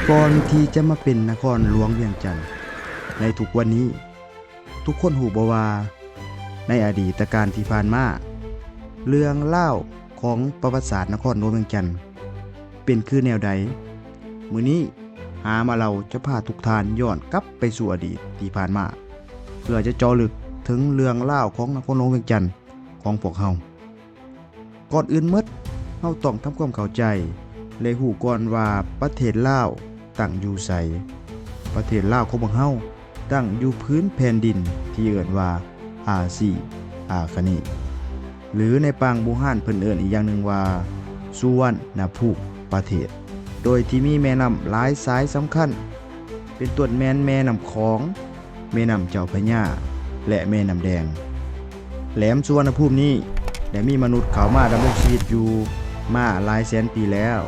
ກ່ອນທີ່ຈະມາເປັນນະຄອນຫຼວງວຽງຈັນໃນທຸກວັນນີ້, ທຸກຄົນຮູ້ບໍ່ວ່າ ໃນອະດີດຕະການທີ່ຜ່ານມາ, ເລື່ອງລາວຂອງປະຫວັດສາດນະຄອນຫຼວງວຽງຈັນເປັນຄືແນວໃດ? ມື້ນີ້ຫາມາເລົ່າຈະພາທຸກທ່ານຍ້ອນກັບໄປສູ່ອະດີດທີ່ຜ່ານມາ, ເພື່ອຈະເຈາະເລິກເຖິງເລື່ອງລາວຂອງນະຄອນຫຼວງວຽງຈັນຂອງພວກເຮົາ. ກ່ອນອື່ນໝົດ, ເຮົາຕ້ອງທຳຄວາມເຂົ້າໃຈ ແລະ ຮູ້ກ່ອນວ່າປະເທດລາວຕັ້ງຢູ່ໃສ. ປະເທດລາວຂອງພວກເຮົາຕັ້ງຢູ່ພື້ນແຜ່ນດິນທີ່ເອີ້ນວ່າ ອາຊີອາຄະນີ ຫຼື ໃນປາງບູຮານເພິ່ນເອີ້ນອີກຢ່າງໜຶ່ງວ່າ ສຸວັນນະພູມປະເທດ, ໂດຍທີ່ມີແມ່ນ້ຳຫຼາຍສາຍສຳຄັນ ເປັນຕົ້ນແມ່ນແມ່ນ້ຳຂອງ, ແມ່ນ້ຳເຈົ້າພະຍາ ແລະ ແມ່ນ້ຳແດງ. ແຫຼມສຸວັນນະພູມນີ້ໄດ້ມີມະນຸດເຂົ້າມາດຳລົງຊີວິດຢູ່ມາຫຼາຍແສນປີແລ້ວ.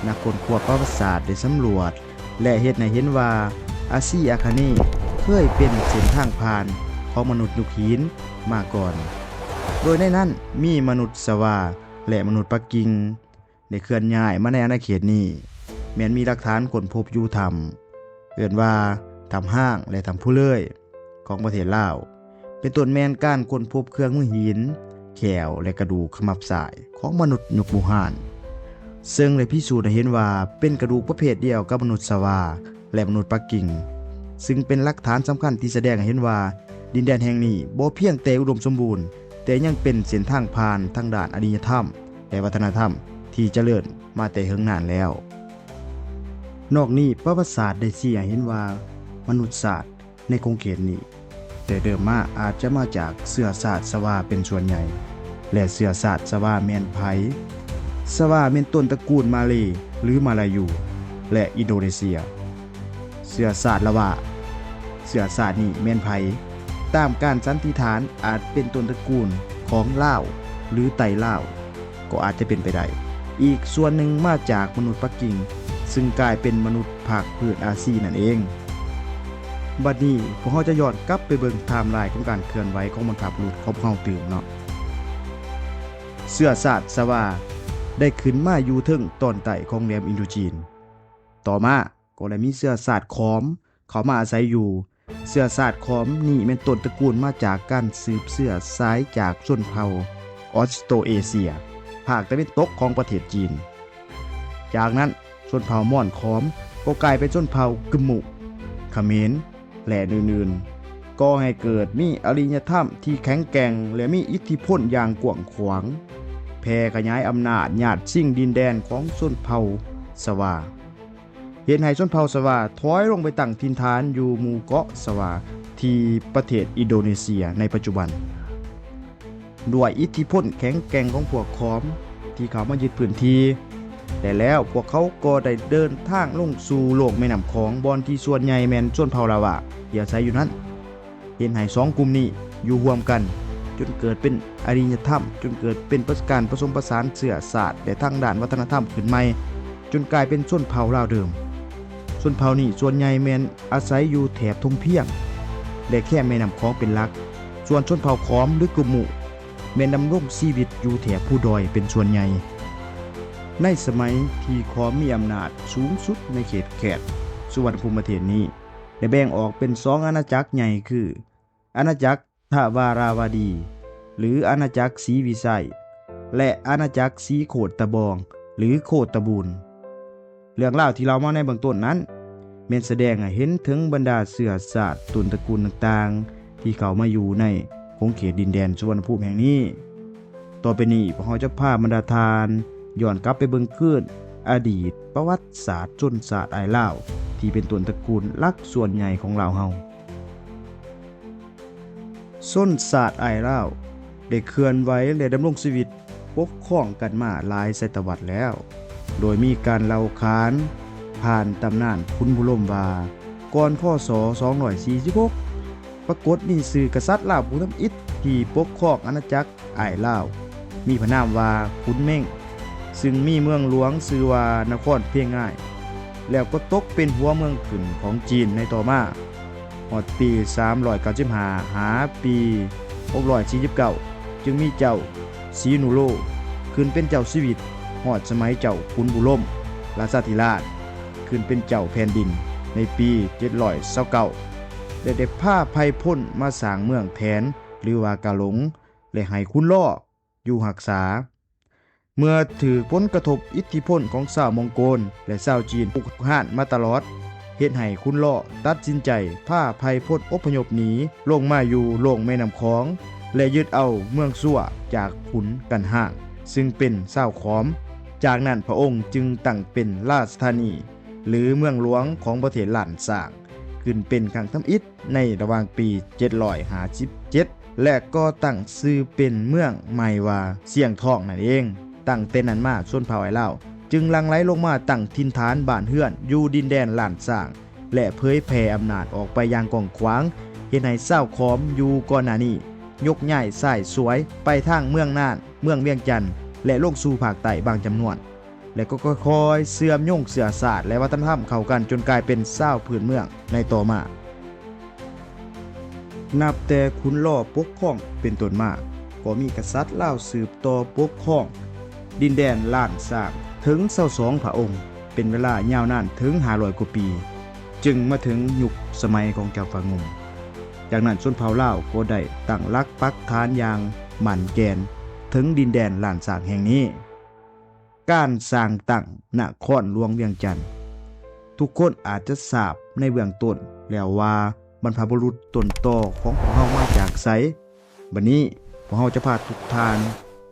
ນັກຄົ້ນຄວ້າປະຫວັດສາດໄດ້ສຳຫຼວດ ແລະ ເຮັດໃຫ້ເຫັນວ່າອາຊີອາຄະນີເຄີຍເປັນເສັ້ນທາງຜ່ານຂອງມະນຸດຍຸກຫີນມາກ່ອນ, ໂດຍໃນນັ້ນມີມະນຸດສະຫວາ ແລະ ມະນຸດປັກກິ່ງ ໄດ້ເຄື່ອນຍ້າຍມາໃນອານາເຂດນີ້ ແມ່ນມີຫຼັກຖານຄົ້ນພົບຢູ່ຖ້ຳ ເອີ້ນວ່າຖ້ຳຮ້າງ ແລະ ຖ້ຳພູເລີຍ ຂອງປະເທດລາວ, ເປັນຕົ້ນແມ່ນການຄົ້ນພົບເຄື່ອງມືຫີນ, ແຂ້ວ ແລະ ກະດູກຂະໝັບຊ້າຍຂອງມະນຸດຍຸກບູຮານ, ເຊິ່ງໄດ້ພິສູດໃຫ້ເຫັນວ່າເປັນກະດູກປະເພດດຽວກັບມະນຸດສະຫວາ ແລະ ມະນຸດປັກກິ່ງ, ຊຶ່ງເປັນຫຼັກຖານສຳຄັນທີ່ສະແດງໃຫ້ເຫັນວ່າ ດິນແດນແຫ່ງນີ້ບໍ່ພຽງແຕ່ອຸດົມສົມບູນ, ແຕ່ຍັງເປັນເສັ້ນທາງຜ່ານທາງດ້ານອາລິຍະທຳ ແລະ ວັດທະນະທຳທີ່ຈະເລີນມາແຕ່ເຫິງນານແລ້ວ. ນອກນີ້, ປະຫວັດສາດໄດ້ຊີ້ໃຫ້ເຫັນວ່າ ມະນຸດຊາດໃນຂົງເຂດນີ້ ແຕ່ເດີມມາອາດຈະມາຈາກເຊື້ອຊາດສະຫວາເປັນສ່ວນໃຫຍ່ ແລະ ເຊື້ອຊາດສະຫວາແມ່ນໃຜ? ສະຫວາແມ່ນຕົ້ນຕະກູນມາເລ ຫຼື ມາລາຢູ ແລະ ອິນໂດເນເຊຍ. ເຊື້ອຊາດລະຫວາ ເຊື້ອຊາດນີ້ແມ່ນໃຜ? ຕາມການສັນນິຖານ ອາດເປັນຕົ້ນຕະກູນຂອງລາວ ຫຼື ໄຕລາວ ກໍອາດຈະເປັນໄປໄດ້. ອີກສ່ວນໜຶ່ງມາຈາກມະນຸດປັກກິ່ງ ຊຶ່ງກາຍເປັນມະນຸດພາກພື້ນອາຊີນັ້ນເອງ. ບັດນີ້ພວກເຮົາຈະຍ້ອນກັບໄປເບິ່ງໄທມລາຍຂອງການເຄື່ອນໄຫວຂອງບັນພະບຸລຸດຂອງພວກເຮົາຕື່ມເນາະ. ເຊື້ອຊາດສະຫວາໄດ້ຂຶ້ນມາຢູ່ເທິງຕອນໃຕ້ຂອງແຫຼມອິນໂດຈີນ. ຕໍ່ມາ ກໍໄດ້ມີເຊື້ອຊາດຂອມເຂົ້າມາອາໄສຢູ່. ເຊື້ອຊາດຂອມນີ້ແມ່ນຕົ້ນຕະກູນມາຈາກການສືບເຊື້ອສາຍຈາກຊົນເຜົ່າອອສໂຕເອເຊຍ ພາກຕາເວັນຕົກຂອງປະເທດຈີນ. ຈາກນັ້ນ ຊົນເຜົ່າມອນຂອມກໍກາຍເປັນຊົນເຜົ່າກຶມມຸ, ຂະເໝນ ແລະ ອື່ນໆ, ກໍ່ໃຫ້ເກີດມີອາລິຍະທຳທີ່ແຂງແກ່ງ ແລະ ມີອິດທິພົນຢ່າງກວ້າງຂວາງ, ແຜ່ຂະຫຍາຍອຳນາດຍາດຊິງດິນແດນຂອງຊົນເຜົ່າສະຫວາ. ເຮັດໃຫ້ຊົນເຜົ່າສະຫວາຖອຍລົງໄປຕັ້ງຖິ່ນຖານຢູ່ໝູ່ເກາະສະຫວາທີ່ປະເທດອິນໂດເນເຊຍໃນປັດຈຸບັນ. ດ້ວຍອິດທິພົນແຂງແກ່ງຂອງພວກຂອມທີ່ເຂົ້າມາຍຶດພື້ນທີ່ ແລະ ແລ້ວພວກເຂົາກໍໄດ້ເດີນທາງລົງສູ່ໂລກແມ່ນ້ຳຂອງ ບ່ອນທີ່ສ່ວນໃຫຍ່ແມ່ນຊົນເຜົ່າລາວາທີ່ອາໄສຢູ່ນັ້ນ. ເຮັດໃຫ້ສອງກຸ່ມນີ້ຢູ່ຮ່ວມກັນ ຈົນເກີດເປັນອາລິຍະທຳ, ຈົນເກີດເປັນປະ ການປະສົມປະສານເຊື້ອຊາດ ແລະ ທາງດ້ານວັດທະນະທຳຂຶ້ນໃໝ່, ຈົນກາຍເປັນຊົນເຜົ່າລາວເດີມ. ຊົນເຜົ່ານີ້ສ່ວນໃຫຍ່ແມ່ນອາໄສຢູ່ແຖບທົ່ງພຽງ ແລະ ແຄມແມ່ນ້ຳຂອງເປັນຫຼັກ, ສ່ວນຊົນເຜົ່າຂອມ ຫຼື ກຸ່ມມຸ ແມ່ນດຳລົງຊີວິດຢູ່ແຖບພູດອຍເປັນສ່ວນໃຫຍ່. ໃນສະໄໝທີ່ຂອມມີອຳນາດສູງສຸດໃນເຂດແຄວນສຸວັນນະພູມປະເທດນີ້ ໄດ້ແບ່ງອອກເປັນສອງອານາຈັກໃຫຍ່ຄື ອານາຈັກທະວາລາວະດີ ຫຼື ອານາຈັກສີວິໄຊ ແລະ ອານາຈັກສີໂຄດຕະບອງ ຫຼື ໂຄດຕະບູນ. ເລື່ອງລາວທີ່ເລົ່າມາໃນເບື້ອງຕົ້ນນັ້ນ ແມ່ນສະແດງໃຫ້ເຫັນເຖິງບັນດາເຊື້ອຊາດຕົ້ນຕະກູນຕ່າງໆ ທີ່ເຂົ້າມາຢູ່ໃນຂົງເຂດດິນແດນສຸວັນນະພູມແຫ່ງນີ້. ຕໍ່ໄປນີ້ ພວກເຮົາຈະພາບັນດາທ່ານຍ້ອນກັບໄປເບິ່ງຄືນອະດີດປະຫວັດສາດຊົນຊາດອ້າຍລາວ ທີ່ເປັນຕົ້ນຕະກູນຫຼັກສ່ວນໃຫຍ່ຂອງລາວເຮົາ. ຊົນຊາດອ້າຍລາວໄດ້ເຄື່ອນໄຫວ ແລະ ດຳລົງຊີວິດປົກຄອງກັນມາຫຼາຍສະຕະວັດແລ້ວ, ໂດຍມີການເລົ່າຂານຜ່ານຕຳນານຂຸນບູລົມວ່າ ກ່ອນ ຄ.ສ. ສອງຮ້ອຍສີ່ສິບຫົກ ປາກົດມີຊື່ກະສັດລາວຜູ້ທຳອິດທີ່ປົກຄອງອານາຈັກອ້າຍລາວ, ມີພະນາມວ່າຂຸນເມັງ, ຊຶ່ງມີເມືອງຫຼວງຊື່ວ່ານະຄອນພຽງງາຍ, ແລ້ວກໍຕົກເປັນຫົວເມືອງຂຶ້ນຂອງຈີນໃນຕໍ່ມາ. ຮອດປີສາມຮ້ອຍເກົ້າສິບຫ້າ ຫາປີຫົກຮ້ອຍສີ່ສິບເກົ້າ ຈຶ່ງມີເຈົ້າສີນູໂລຂຶ້ນເປັນເຈົ້າຊີວິດ ຮອດສະໄໝເຈົ້າຂຸນບູລົມ ລາຊາທິລາດ. ຂຶ້ນເປັນເຈົ້າແຜ່ນດິນໃນປີເຈັດຮ້ອຍຊາວເກົ້າ ແລະ ໄດ້ພາໄພພົນມາສ້າງເມືອງແທນ ຫຼືວ່າກາຫຼົງ ແລະ ໃຫ້ຂຸນລໍຢູ່ຮັກສາ. ເມື່ອຖືກຜົນກະທົບອິດທິພົນຂອງຊາວມົງໂກນ ແລະ ຊາວຈີນປຸກຮານມາຕະຫຼອດ, ເຮັດໃຫ້ຂຸນລໍຕັດສິນໃຈພາໄພພົນອົບພະຍົບໜີລົງມາຢູ່ໂລງແມ່ນ້ຳຂອງ ແລະ ຍຶດເອົາເມືອງຊົ່ວຈາກຂຸນກັນຮາງ ຊຶ່ງເປັນຊາວຂອມ. ຈາກນັ້ນພະອົງຈຶ່ງຕັ້ງເປັນລາຊະທານີ ຫຼື ເມືອງຫຼວງຂອງປະເທດລ້ານຊ້າງ ຂຶ້ນເປັນຄັ້ງທຳອິດໃນລະຫວ່າງປີເຈັດຮ້ອຍຫ້າສິບເຈັດ ແລະ ກໍຕັ້ງຊື່ເປັນເມືອງໃໝ່ວ່າຊຽງທອງນັ້ນເອງ. ຕັ້ງແຕ່ນັ້ນມາ ຊົນເຜົ່າໄອລາວຈຶ່ງຫຼັ່ງໄຫຼລົງມາຕັ້ງຖິ່ນຖານບ້ານເຮືອນຢູ່ດິນແດນລ້ານຊ້າງ ແລະ ເຜີຍແຜ່ອຳນາດອອກໄປຢ່າງກວ້າງຂວາງ, ເຮັດໃຫ້ຊາວຂອມຢູ່ກ່ອນໜ້ານີ້ຍົກຍ້າຍຊາຍຊວຍໄປທາງເມືອງນານ, ເມືອງວຽງຈັນ ແລະ ລົງສູ່ພາກໃຕ້ບາງຈຳນວນ. ແລະ ກໍຄ່ອຍໆເຊື່ອມໂຍງເຊື້ອຊາດ ແລະ ວັດທະນະທຳເຂົ້າກັນ ຈົນກາຍເປັນຊາວພື້ນເມືອງໃນຕໍ່ມາ. ນັບແຕ່ຂຸນລໍປົກຄອງເປັນຕົ້ນມາ, ກໍມີກະສັດລາວສືບຕໍ່ປົກຄອງດິນແດນລ້ານຊ້າງເຖິງຊາວສອງພະອົງ ເປັນເວລາຍາວນານເຖິງຫ້າຮ້ອຍກວ່າປີ, ຈຶ່ງມາເຖິງຍຸກສະໄໝຂອງຈຳປາງຸ່ມ. ຈາກນັ້ນຊົນເຜົ່າລາວກໍໄດ້ຕັ້ງຫຼັກປັກຖານຢ່າງໝັ້ນແກ່ນເຖິງດິນແດນລ້ານຊ້າງແຫ່ງນີ້. ການສ້າງຕັ້ງນະຄອນຫຼວງວຽງຈັນ. ທຸກຄົນອາດຈະຊາບໃນເບື້ອງຕົ້ນແລ້ວວ່າ ບັນພະບຸລຸດຕົ້ນຕໍຂອງພວກເຮົາມາຈາກໃສ. ບັດນີ້ພວກເຮົາຈະພາທຸກທ່ານ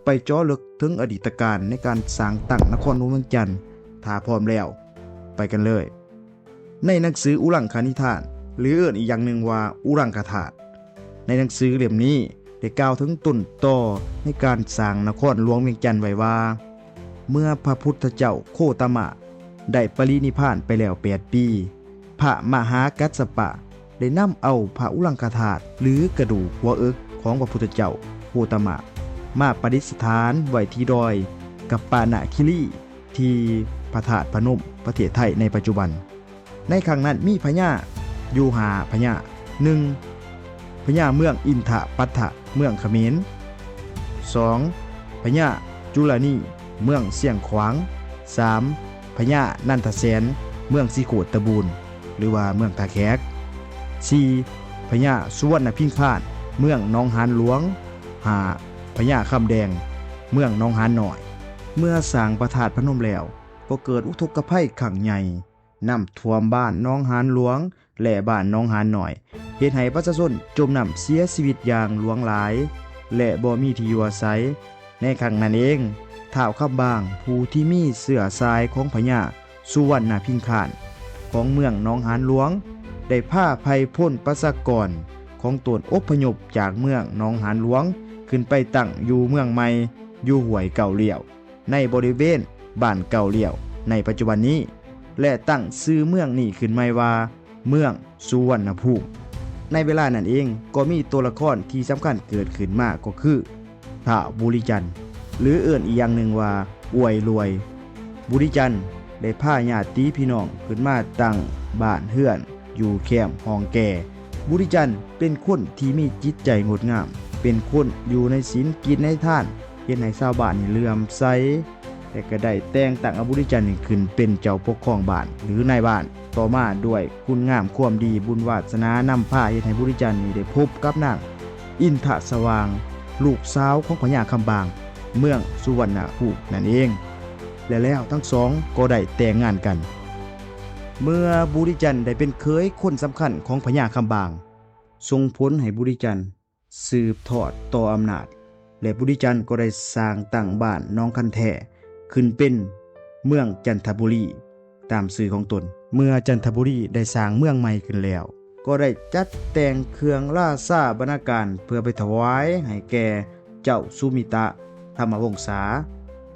ໄປເຈາະເລິກເຖິງອະດີດຕະການໃນການສ້າງຕັ້ງນະຄອນຫຼວງວຽງຈັນ. ຖ້າພ້ອມແລ້ວ ໄປກັນເລີຍ. ໃນໜັງສືອຸລັງຄະນິທານ ຫຼື ເອີ້ນອີກຢ່າງໜຶ່ງວ່າອຸລັງຄະທາດ, ໃນໜັງສືເຫຼັ້ມນີ້ໄດ້ກ່າວເຖິງຕົ້ນຕໍໃນການສ້າງນະຄອນຫຼວງວຽງຈັນໄວ້ວ່າ ເມື່ອພະພຸດທະເຈົ້າໂຄຕະມະໄດ້ປະລິນິພານໄປແລ້ວແປດປີ, ພະມະຫາກັດສະປະໄດ້ນຳເອົາພະອຸລັງຄະທາດ ຫຼື ກະດູກຫົວເອິກຂອງພະພຸດທະເຈົ້າໂຄຕະມະ ມາປະດິດສະຖານໄວ້ທີ່ດອຍກັບປະນະຄີລີ ທີ່ພະທາດພະນົມ ປະເທດໄທໃນປັດຈຸບັນ. ໃນຄັ້ງນັ້ນມີພະຍາຢູ່ຫ້າພະຍາ. ໜຶ່ງ ພະຍາເມືອງອິນທະປັດຖະ ເມືອງຂະເໝນ. ສອງ ພະຍາຈຸລະນີ ເມືອງຊຽງຂວາງ. ສາມ ພະຍານັນທະແສນ ເມືອງສີໂຄດຕະບູນ ຫຼືວ່າເມືອງທ່າແຂກ. ສີ່ ພະຍາສຸວັນນະພິງຄານ ເມືອງໜອງຫານຫຼວງ. ຫ້າ ພະຍາຄຳແດງ ເມືອງໜອງຫານນ້ອຍ. ເມື່ອສ້າງພະທາດພະນົມແລ້ວ ກໍເກີດອຸທົກກະໄພຄັ້ງໃຫຍ່ ນ້ຳຖ້ວມບ້ານໜອງຫານຫຼວງ ແລະ ບ້ານໜອງຫານນ້ອຍ ເຮັດໃຫ້ປະຊາຊົນຈົມນ້ຳເສຍຊີວິດຢ່າງຫຼວງຫຼາຍ ແລະ ບໍ່ມີທີ່ຢູ່ອາໄສ. ໃນຄັ້ງນັ້ນເອງ ທ້າວຄຳບາງ ຜູ້ທີ່ມີເຊື້ອສາຍຂອງພະຍາສຸວັນນະພິງຄານ ຂອງເມືອງໜອງຫານຫຼວງ ໄດ້ພາໄພພົນປະຊາກອນຂອງຕົນອົບພະຍົບຈາກເມືອງໜອງຫານຫຼວງ ຂຶ້ນໄປຕັ້ງຢູ່ເມືອງໃໝ່ຢູ່ຫ້ວຍເກົ້າລ້ຽວ ໃນບໍລິເວນບ້ານເກົ້າລ້ຽວໃນປັດຈຸບັນນີ້ ແລະ ຕັ້ງຊື່ເມືອງນີ້ຂຶ້ນໃໝ່ວ່າເມືອງສຸວັນນະພູມ. ໃນເວລານັ້ນເອງກໍມີຕົວລະຄອນທີ່ສຳຄັນເກີດຂຶ້ນມາກໍຄື ທ້າວບຸລິຈັນ ຫຼື ເອີ້ນອີກຢ່າງໜຶ່ງວ່າອວຍລວຍ. ບຸລິຈັນໄດ້ພາຍາດຕິພີ່ນ້ອງຂຶ້ນມາຕັ້ງບ້ານເຮືອນຢູ່ແຄມຮ່ອງແກ່. ບຸລິຈັນເປັນຄົນທີ່ມີຈິດໃຈງົດງາມ, ເປັນຄົນຢູ່ໃນສິນກິນໃນທານ, ເຮັດໃຫ້ຊາວບ້ານນີ້ເຫຼື້ອມໃສ ແລະ ກໍໄດ້ແຕ່ງຕັ້ງເອົາບຸລິຈັນນີ້ຂຶ້ນເປັນເຈົ້າປົກຄອງບ້ານ ຫຼື ນາຍບ້ານ. ຕໍ່ມາດ້ວຍຄຸນງາມຄວາມດີ ບຸນວາສະໜານຳພາເຮັດໃຫ້ບຸລິຈັນນີ້ໄດ້ພົບກັບນາງອິນທະສະຫວ່າງ ລູກສາວຂອງພະຍາຄຳບາງ ເມືອງສຸວັນນະພູມນັ້ນເອງ ແລະ ແລ້ວທັງສອງກໍໄດ້ແຕ່ງງານກັນ. ເມື່ອບຸລິຈັນໄດ້ເປັນເຂີຍຄົນສຳຄັນຂອງພະຍາຄຳບາງ ສົ່ງຜົນໃຫ້ບຸລິຈັນ ສືບທອດຕໍ່ອຳນາດ ແລະ ບຸລິຈັນກໍໄດ້ສ້າງຕັ້ງບ້ານໜອງຄັນແທຂຶ້ນເປັນເມືອງຈັນທະບູລີ ຕາມຊື່ຂອງຕົນ. ເມື່ອຈັນທະບູລີໄດ້ສ້າງເມືອງໃໝ່ຂຶ້ນແລ້ວ ກໍໄດ້ຈັດແຕ່ງເຄື່ອງລາຊາບັນນາການເພື່ອໄປຖວາຍໃຫ້ແກ່ເຈົ້າສຸມິຕະທຳມະວົງສາ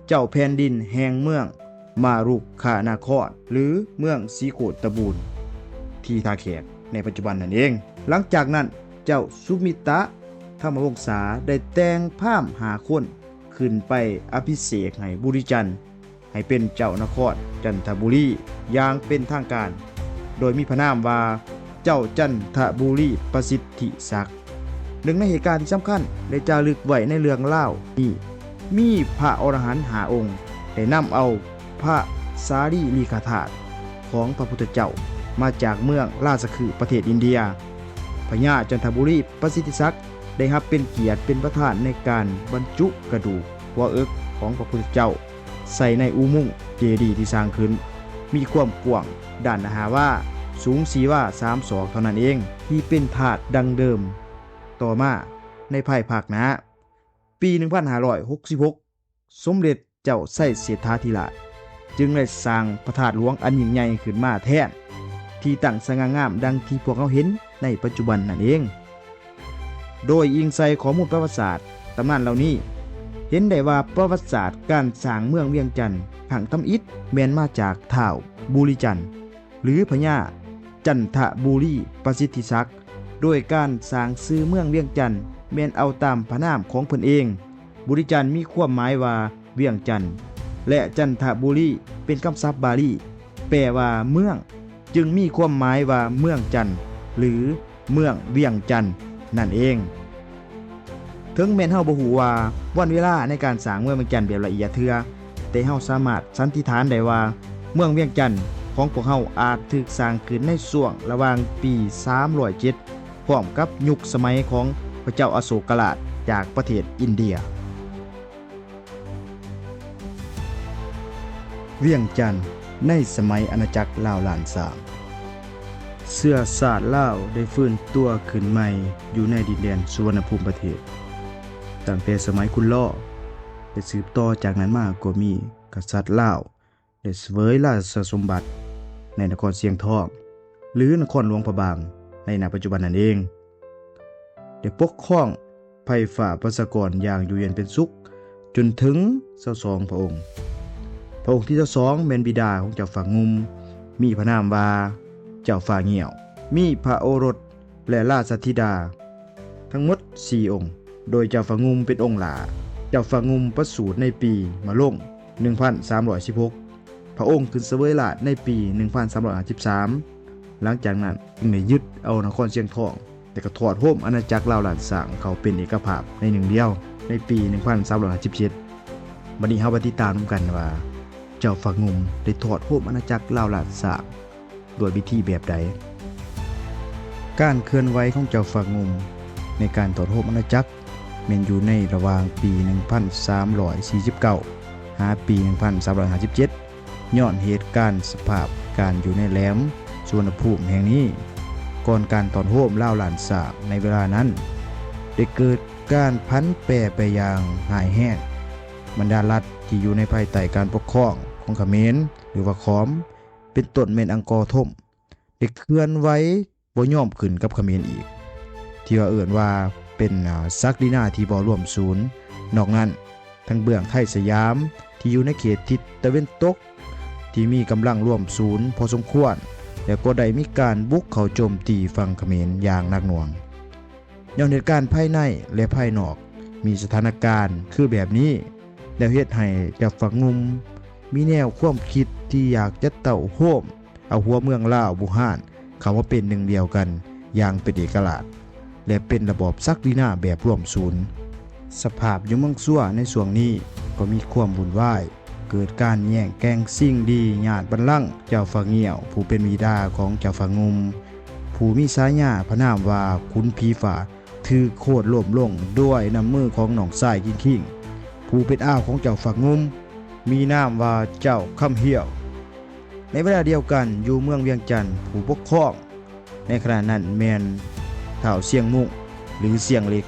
ເຈົ້າແຜ່ນດິນແຫ່ງເມືອງມາລຸກຄະນະຄອນ ຫຼື ເມືອງສີໂຄດຕະບູນ ທີ່ທ່າແຂກໃນປັດຈຸບັນນັ້ນເອງ. ຫຼັງຈາກນັ້ນ ເຈົ້າສຸມິຕະທຳມະວົງສາໄດ້ແຕ່ງພາມຫ້າຄົນຂຶ້ນໄປອະພິເສກໃຫ້ບຸລິຈັນ ໃຫ້ເປັນເຈົ້ານະຄອນຈັນທະບູລີຢ່າງເປັນທາງການ ໂດຍມີພະນາມວ່າເຈົ້າຈັນທະບູລີປະສິດທິສັກ. ໜຶ່ງໃນເຫດການທີ່ສຳຄັນ ແລະ ຈາລຶກໄວ້ໃນເລື່ອງລາວນີ້ ມີພະອໍລະຫັນຫ້າອົງໄດ້ນຳເອົາພະສາລີລິກະທາດ ຂອງພະພຸດທະເຈົ້າ ມາຈາກເມືອງລາຊະຄຶ ປະເທດອິນເດຍ. ພະຍາຈັນທະບູລີປະສິດທິສັກ ໄດ້ຮັບເປັນກຽດເປັນປະທານໃນການບັນຈຸກະດູກຫົວເອິກຂອງພະພຸດທະເຈົ້າ ໃສ່ໃນອຸໂມງເຈດີທີ່ສ້າງຂຶ້ນ ມີຄວາມກວ້າງດ້ານລະຫ້າວາ, ສູງສີ່ວາສາມສອກເທົ່ານັ້ນເອງ ທີ່ເປັນທາດດັ້ງເດີມ. ຕໍ່ມາໃນພາຍພາກໜ້າ, ປີໜຶ່ງພັນຫ້າຮ້ອຍຫົກສິບຫົກ ສົມເດັດເຈົ້າໄຊເສດຖາທິລາດ ຈຶ່ງໄດ້ສ້າງພະທາດຫຼວງອັນຍິ່ງໃຫຍ່ຂຶ້ນມາແທນ ທີ່ຕັ້ງສະຫງ່າງາມດັ່ງທີ່ພວກເຮົາເຫັນໃນປັດຈຸບັນນັ້ນເອງ. ໂດຍອີງໃສ່ຂໍ້ມູນປະຫວັດສາດ, ຕຳນານເຫຼົ່ານີ້ເຫັນໄດ້ວ່າປະຫວັດສາດການສ້າງເມືອງວຽງຈັນຄັ້ງທຳອິດແມ່ນມາຈາກທ້າວບູລີຈັນ ຫຼື ພະຍາຈັນທະບູລີປະສິດທິສັກ, ໂດຍການສ້າງຊື່ເມືອງວຽງຈັນແມ່ນເອົາຕາມພະນາມຂອງເພິ່ນເອງ. ບູລີຈັນມີຄວາມໝາຍວ່າວຽງຈັນ ແລະ ຈັນທະບູລີເປັນຄຳສັບບາລີ ແປວ່າເມືອງ, ຈຶ່ງມີຄວາມໝາຍວ່າເມືອງຈັນ ຫຼື ເມືອງວຽງຈັນນັ້ນເອງ. ເຖິງແມ່ນເຮົາບໍ່ຮູ້ວ່າວັນເວລາໃນການສ້າງເມືອງວຽງຈັນແບບລະອຽດເທື່ອ, ແຕ່ເຮົາສາມາດສັນຕິຖານໄດ້ວ່າເມືອງວຽງຈັນຂອງພວກເຮົາອາດຖືກສ້າງຂຶ້ນໃນຊ່ວງລະຫວ່າງປີສາມຮ້ອຍເຈັດ ພ້ອມກັບຍຸກສະໄໝຂອງພະເຈົ້າອະໂສກະລາດຈາກປະເທດອິນເດຍ. ວຽງຈັນໃນສະໄໝອານາຈັກລາວລ້ານຊ້າງ. ເຊື້ອຊາດລາວໄດ້ຟື້ນຕົວຂຶ້ນໃໝ່ຢູ່ໃນດິນແດນສຸວັນນະພູມປະເທດ ຕັ້ງແຕ່ສະໄໝຂຸນລໍ, ແລະ ສືບຕໍ່ຈາກນັ້ນມາກໍມີກະສັດລາວ ໄດ້ສະເຫວີຍລາຊະສົມບັດໃນນະຄອນຊຽງທອງ ຫຼື ນະຄອນຫຼວງພະບາງ ໃນນະປັດຈຸບັນນັ້ນເອງ, ໄດ້ປົກຄອງໄພຟ້າປະຊາກອນຢ່າງຢູ່ເຢັນເປັນສຸກຈົນເຖິງຊາວສອງພະອົງ. ພະອົງທີຊາວສອງແມ່ນບິດາຂອງເຈົ້າຟ້າງຸ່ມ, ມີພະນາມວ່າເຈົ້າຟ້າງ່ຽວ, ມີພະໂອລົດ ແລະ ລາຊະທິດາທັງໝົດສີ່ອົງ, ໂດຍເຈົ້າຟ້າງຸ່ມເປັນອົງຫຼ້າ. ເຈົ້າຟ້າງຸ່ມປະສູດໃນປີມະລົງ ໜຶ່ງພັນສາມຮ້ອຍສິບຫົກ, ພະອົງຂຶ້ນສະເຫວີຍລາດໃນປີໜຶ່ງພັນສາມຮ້ອຍຫ້າສິບສາມ. ຫຼັງຈາກນັ້ນຈຶ່ງໄດ້ຍຶດເອົານະຄອນຊຽງທອງ ແລະ ກໍທອດໂຮມອານາຈັກລາວລ້ານຊ້າງເຂົ້າເປັນເອກະພາບໃນໜຶ່ງດຽວໃນປີໜຶ່ງພັນສາມຮ້ອຍຫ້າສິບເຈັດ. ບັດນີ້ເຮົາມາຕິດຕາມນຳກັນວ່າ ເຈົ້າຟ້າງຸ່ມໄດ້ທອດໂຮມອານາຈັກລາວລ້ານຊ້າງ ດ້ວຍວິທີແບບໃດ? ການເຄື່ອນໄຫວຂອງເຈົ້າຟ້າງຸ່ມໃນການທອດໂຮມອານາຈັກ ແມ່ນຢູ່ໃນລະຫວ່າງປີໜຶ່ງພັນສາມຮ້ອຍສີ່ສິບເກົ້າ ຫາປີໜຶ່ງພັນສາມຮ້ອຍຫ້າສິບເຈັດ ຍ້ອນເຫດການສະພາບການຢູ່ໃນແຫຼມສຸວັນນະພູມແຫ່ງນີ້. ກ່ອນການທອດໂຮມລາວລ້ານຊ້າງໃນເວລານັ້ນ ໄດ້ເກີດການຜັນແປໄປຢ່າງຮ້າຍແຮງ. ບັນດາລັດທີ່ຢູ່ໃນພາຍໃຕ້ການປົກຄອງຂອງຂະເໝນ ຫຼືວ່າຂອມ ເປັນຕົ້ນແມ່ນອັງກໍທົມ ໄດ້ເຄື່ອນໄຫວບໍ່ຍອມຂຶ້ນກັບຂະເໝນອີກ ທີ່ວ່າເອີ້ນວ່າເປັນ ອາ ສັກດີນາທີ່ບໍ່ລວມສູນ. ນອກນັ້ນ ທາງເບື້ອງໄທສະຫຍາມທີ່ຢູ່ໃນເຂດທິດຕາເວັນຕົກ ທີ່ມີກຳລັງລວມສູນພໍສົມຄວນ ແລະ ກໍໄດ້ມີການບຸກເຂົ້າໂຈມຕີຝັ່ງຂະເໝນຢ່າງໜັກໜ່ວງ. ຍ້ອນເຫດການພາຍໃນ ແລະ ພາຍນອກມີສະຖານະການຄືແບບນີ້ ແລ້ວເຮັດໃຫ້ເຈົ້າຟ້າງຸ່ມມີແນວຄວາມຄິດທີ່ຢາກຈະເຕົ້າໂຮມເອົາຫົວເມືອງລາວບູຮານເຂົ້າມາເປັນໜຶ່ງດຽວກັນຢ່າງເປັນເອກະລາດ ແລະ ເປັນລະບອບສັກດີນາແບບລວມສູນ. ສະພາບຢູ່ເມືອງຊວໃນຊ່ວງນີ້ກໍມີຄວາມວຸ່ນວາຍ, ເກີດການແຍ່ງແກ່ງຊິງດີຍາດບັນລັງ. ເຈົ້າຟ້າງຽວ ຜູ້ເປັນບິດາຂອງເຈົ້າຟ້າງຸ່ມ ຜູ້ມີສາຍາພະນາມວ່າຂຸນຜີຟ້າ ຖືກໂຄ່ນລົ້ມລົງດ້ວຍນ້ຳມືຂອງນ້ອງຊາຍຄິງຄິງ ຜູ້ເປັນອາຂອງເຈົ້າຟ້າງຸ່ມ ມີນາມວ່າເຈົ້າຄຳຫ້ຽວ. ໃນເວລາດຽວກັນ ຢູ່ເມືອງວຽງຈັນ ຜູ້ປົກຄອງໃນຂະນະນັ້ນແມ່ນທ້າວຊຽງມຸ້ງ ຫຼື ຊຽງເຫຼັກ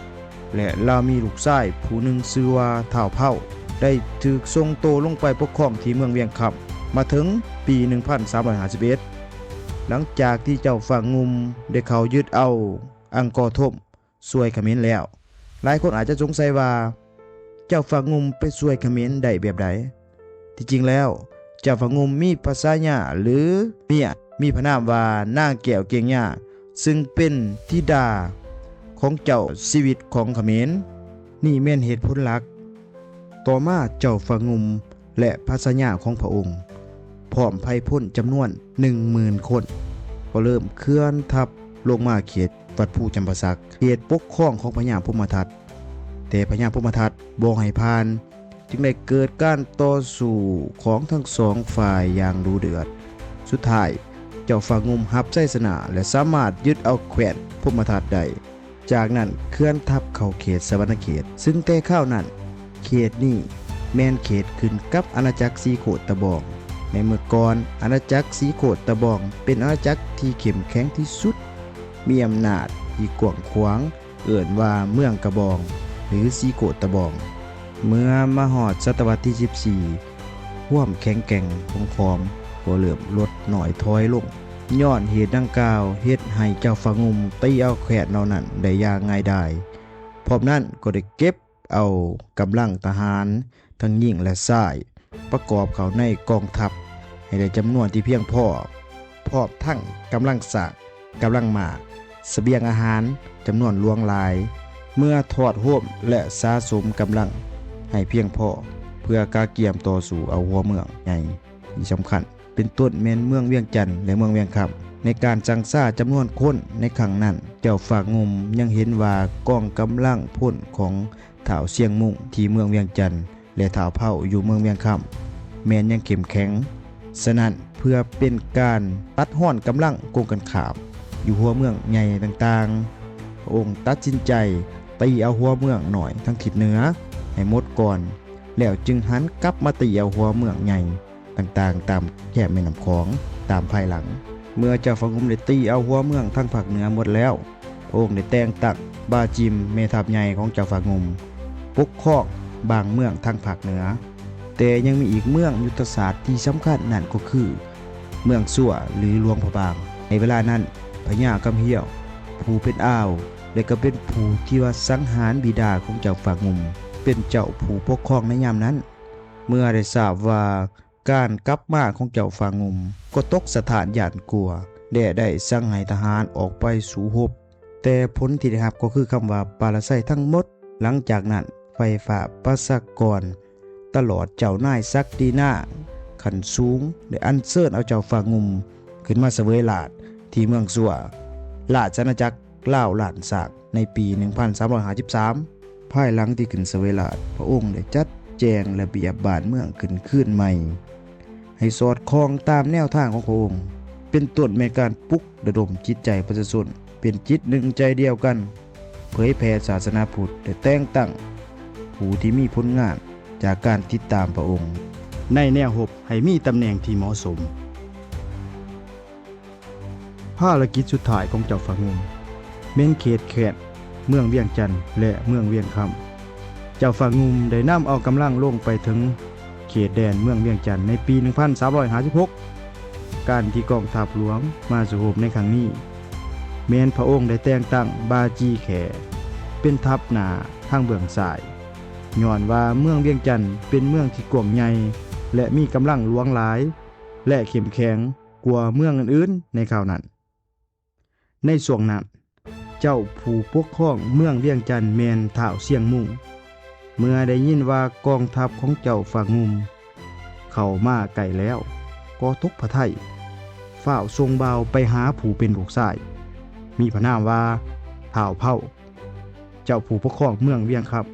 ແລະ ລາວມີລູກຊາຍຜູ້ໜຶ່ງຊື່ວ່າທ້າວເພົາ ໄດ້ຖືກສົ່ງໂຕລົງໄປປົກຄອງທີ່ເມືອງວຽງຄຳ ມາເຖິງປີໜຶ່ງພັນສາມຮ້ອຍຫ້າສິບເອັດ ຫຼັງຈາກທີ່ເຈົ້າຟ້າງຸ່ມໄດ້ເຂົ້າຍຶດເອົາອັງກໍທົມ ຊ່ວຍຂະເໝນແລ້ວ. ຫຼາຍຄົນອາດຈະສົງໄສວ່າ ເຈົ້າຟ້າງຸ່ມໄປຊ່ວຍຂະເໝນໄດ້ແບບໃດ? ທີ່ຈິງແລ້ວ ເຈົ້າຟ້າງຸ່ມມີພະຊາຍາ ຫຼື ເມຍ ມີພະນາມວ່ານາງແກ້ວເກັ່ງຍາ ຊຶ່ງເປັນທິດາຂອງເຈົ້າຊີວິດຂອງຂະເໝນ. ນີ້ແມ່ນເຫດຜົນຫຼັກ. ຕໍ່ມາເຈົ້າຟ້າງຸ່ມ ແລະ ພະຊາຍາຂອງພະອົງ ພ້ອມໄພພົນຈຳນວນໜຶ່ງໝື່ນຄົນ ກໍເລີ່ມເຄື່ອນທັບລົງມາເຂດວັດພູຈຳປາສັກ ເຂດປົກຄອງຂອງພະຍາພົມມະທັດ. ແຕ່ພະຍາພົມມະທັດບໍ່ໃຫ້ຜ່ານ ຈຶ່ງໄດ້ເກີດການຕໍ່ສູ້ຂອງທັງສອງຝ່າຍຢ່າງດຸເດືອດ. ສຸດທ້າຍ ເຈົ້າຟ້າງຸ່ມຮັບໄຊຊະນະ ແລະ ສາມາດຍຶດເອົາແຂວນພົມມະທັດໄດ້. ຈາກນັ້ນເຄື່ອນທັບເຂົ້າເຂດສະຫວັນນະເຂດ, ຊຶ່ງແຕ່ຄາວນັ້ນ ເຂດນີ້ແມ່ນເຂດຂຶ້ນກັບອານາຈັກສີໂຄດຕະບອງ. ໃນເມື່ອກ່ອນ, ອານາຈັກສີໂຄດຕະບອງເປັນອານາຈັກທີ່ເຂັ້ມແຂງທີ່ສຸດ, ມີອຳນາດທີ່ກວ້າງຂວາງ, ເອີ້ນວ່າເມືອງກະບອງ ຫຼື ສີໂຄດຕະບອງ. ເມື່ອມາຮອດສະຕະວັດທີສິບສີ່ ຄວາມແຂງແກ່ງຂອງຂອງກໍເລີ່ມລົດນ້ອຍຖອຍລົງ. ຍ້ອນເຫດດັ່ງກ່າວ ເຮັດໃຫ້ເຈົ້າຟ້າງຸ່ມຕີເອົາແຂວນເຫຼົ່ານັ້ນໄດ້ຢ່າງງ່າຍດາຍ. ພ້ອມນັ້ນກໍໄດ້ເກັບເອົາກຳລັງທະຫານ ທັງຍິງ ແລະ ຊາຍ ປະກອບເຂົ້າໃນກອງທັບໃຫ້ໄດ້ຈຳນວນທີ່ພຽງພໍ, ພ້ອມທັງກຳລັງຊ້າງ, ກຳລັງມ້າ, ສະບຽງອາຫານຈຳນວນຫຼວງຫຼາຍ, ເມື່ອທອດໂຮມ ແລະ ສະສົມກຳລັງໃຫ້ພຽງພໍ ເພື່ອກະກຽມຕໍ່ສູ້ເອົາຫົວເມືອງໃຫຍ່ທີ່ສຳຄັນ ເປັນຕົ້ນແມ່ນເມືອງວຽງຈັນ ແລະ ເມືອງວຽງຄຳ. ໃນການຊັງຊາຈຳນວນຄົນໃນຄັ້ງນັ້ນ, ເຈົ້າຟ້າງຸ່ມຍັງເຫັນວ່າກອງກຳລັງພົນຂອງທ້າວຊຽງມຸງທີ່ເມືອງວຽງຈັນ ແລະ ທ້າວເຜົ່າຢູ່ເມືອງວຽງຄຳ ແມ່ນຍັງເຂັ້ມແຂງ. ສະນັ້ນ, ເພື່ອເປັນການຕັດຮ້ອນກຳລັງກົງກັນຂ້າມຢູ່ຫົວເມືອງໃຫຍ່ຕ່າງໆ, ພະອົງຕັດສິນໃຈຕີເອົາຫົວເມືອງນ້ອຍທາງທິດເໜືອໃຫ້ໝົດກ່ອນ, ແລ້ວຈຶ່ງຫັນກັບມາຕີເອົາຫົວເມືອງໃຫຍ່ ຕ່າງໆຕາມແຄມແມ່ນ້ຳຂອງຕາມພາຍຫຼັງ. ເມື່ອເຈົ້າຟ້າງຸ່ມໄດ້ຕີເອົາຫົວເມືອງທາງພາກເໜືອໝົດແລ້ວ, ພະອົງໄດ້ແຕ່ງຕັ້ງບາຈິມ ແມ່ທັບໃຫຍ່ຂອງເຈົ້າຟ້າງຸ່ມ ປົກຄອງບາງເມືອງທາງພາກເໜືອ. ແຕ່ຍັງມີອີກເມືອງຍຸດທະສາດທີ່ສຳຄັນ, ນັ້ນກໍຄືເມືອງຊົ່ວ ຫຼື ຫຼວງພະບາງ. ໃນເວລານັ້ນ, ພະຍາກຳຫ້ຽວ ຜູ້ເປັນອາວ ແລະ ກໍເປັນຜູ້ທີ່ວ່າສັງຫານບິດາຂອງເຈົ້າຟ້າງຸ່ມ ເປັນເຈົ້າຜູ້ປົກຄອງໃນຍາມນັ້ນ. ເມື່ອໄດ້ຊາບວ່າ ການກັບມາຂອງເຈົ້າຟ້າງຸ່ມກໍຕົກສະທ້ານຢ້ານກົວ ແລະ ໄດ້ສັ່ງໃຫ້ທະຫານອອກໄປສູ້ຮົບ, ແຕ່ຜົນທີ່ໄດ້ຮັບກໍຄືຄຳວ່າປາລະໄຊທັງໝົດ. ຫຼັງຈາກນັ້ນ, ໄຟຟ້າປະຊາກອນ ຕະຫຼອດເຈົ້ານາຍສັກດີນາຂັ້ນສູງ ໄດ້ອັນເຊີນເອົາເຈົ້າຟ້າງຸ່ມຂຶ້ນມາສະເຫວີຍລາດທີ່ເມືອງຊົ່ວ, ລາຊະອານາຈັກ ລາວລ້ານຊ້າງໃນປີໜຶ່ງພັນສາມຮ້ອຍຫ້າສິບສາມ. ພາຍຫຼັງທີ່ຂຶ້ນສະເຫວີຍລາດ, ພະອົງໄດ້ຈັດແຈງລະບຽບບ້ານເມືອງຂຶ້ນຄືນໃໝ່ ໃຫ້ສອດຄ່ອງຕາມແນວທາງຂອງພະອົງ, ເປັນຕົ້ນແມ່ນການປຸກລະດົມຈິດໃຈປະຊາຊົນເປັນຈິດໜຶ່ງໃຈດຽວກັນ, ເຜີຍແຜ່ສາສະໜາພຸດ ແລະ ແຕ່ງຕັ້ງຜູ້ທີ່ມີຜົນງານຈາກການຕິດຕາມພະອົງໃນແນວຮົບໃຫ້ມີຕຳແໜ່ງທີ່ເໝາະສົມ. ພາລະກິດສຸດທ້າຍຂອງເຈົ້າຟ້າງຸ່ມແມ່ນເຂດແຄວນເມືອງວຽງຈັນ ແລະ ເມືອງວຽງຄຳ. ເຈົ້າຟ້າງຸ່ມໄດ້ນຳເອົາກຳລັງລົງໄປເຖິງເຂດແດນເມືອງວຽງຈັນໃນປີໜຶ່ງພັນສາມຮ້ອຍຫ້າສິບຫົກ. ການທີ່ກອງທັບຫຼວງມາສູ້ຮົບໃນຄັ້ງນີ້ ແມ່ນພະອົງໄດ້ແຕ່ງຕັ້ງບາຈີແຂເປັນທັບໜ້າທາງເບື້ອງຊ້າຍ, ຍ້ອນວ່າເມືອງວຽງຈັນເປັນເມືອງທີ່ກວ້າງໃຫຍ່ ແລະ ມີກຳລັງຫຼວງຫຼາຍ ແລະ ເຂັ້ມແຂງ ກວ່າເມືອງອື່ນໆໃນຄາວນັ້ນ. ໃນຊ່ວງນັ້ນ, ເຈົ້າຜູ້ປົກຄອງເມືອງວຽງຈັນແມ່ນທ້າວຊຽງມຸງ. ເມື່ອໄດ້ຍິນວ່າກອງທັບຂອງເຈົ້າຟ້າງຸ່ມເຂົ້າມາໃກ້ແລ້ວ, ກໍຕົກພະໄທ, ຟ້າວສົ່ງບ່າວໄປຫາຜູ້ເປັນລູກຊາຍ, ມີພະນາມວ່າທ້າວເພົາ, ເຈົ້າຜູ້ປົກຄອງເມືອງວຽງຄຳ,